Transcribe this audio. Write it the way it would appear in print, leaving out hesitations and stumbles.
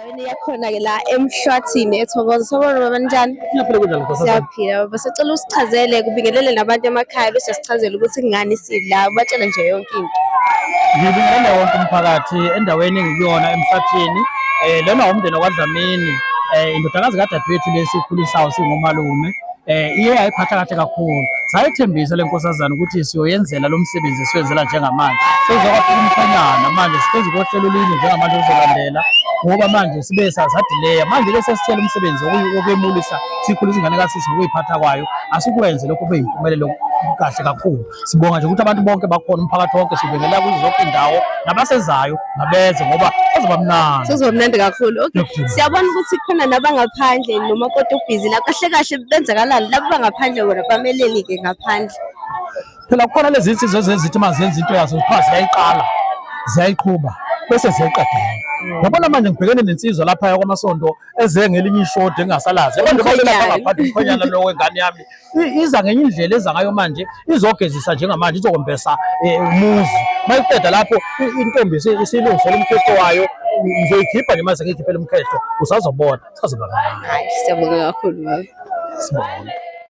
Endaweni yakhona-ke la eMhlwathini eThokoza. Sawubona baba, ninjani? Ngiyaphila, kunjani, nkosazana? Siyaphila baba. Sicela usichazele, kubingelele nabantu emakhaya bese sichazele ukuthi kungani sila, ubatshele nje yonke into. Ngibingelele wonke umphakathi endaweni engikuyona eMhlathini. Lona umndeni wakwaDlamini, indodakazi kadadewethu lesikhulisayo singomalume. Iye yayiphatha kahle kakhulu. Sayethembisa le nkosazana ukuthi siyoyenzela lo msebenzi esiwenzela njengamanje. Sezokwafika umkhwenyana manje, siphezu kohlelo olunye njengamanje ozolandela ngoba manje sibe sadileya. Manje ke sesithela umsebenzi wokwemulisa, sikhulisa ingane kasisi ngokuyiphatha kwayo. Asikwenze lokho kube yimpumelelo kahle kakhulu. Sibonga nje ukuthi abantu bonke bakhona, umphakathi wonke sibingelela kuzo zonke indawo, nabasezayo nabeze ngoba kuzoba mnandi. Kuzoba mnandi kakhulu. Okay. Yebo. Siyabona ukuthi khona nabangaphandle nomakoti ubhizi la. Kahle kahle benzakalani laba bangaphandle, bona bameleni-ke ngaphandle? Phela kukhona lezi nsizwa ezithi uma zenza into yazo kuthiwa ziyayiqala, ziyayiqhuba, bese ziyayiqedela. Yabona manje ngibhekene nensizwa lapha kwamasonto eze ngelinye ishodi engingasalazi. Abantu Umkhwenyana. balapha ngaphandle, umkhwenyana lo wengane yami. Iza ngenye indlela eza ngayo manje, izogezisa njengamanje, izokwembesa umuzi. Mayiqeda lapho intombi isilungisela umkhetho wayo, ngizoyikhipha nje mase ngiyikhiphela umkhetho, usazobona, sazoba mnandi. Hayi, siyabonga kakhulu baba. Sibonge.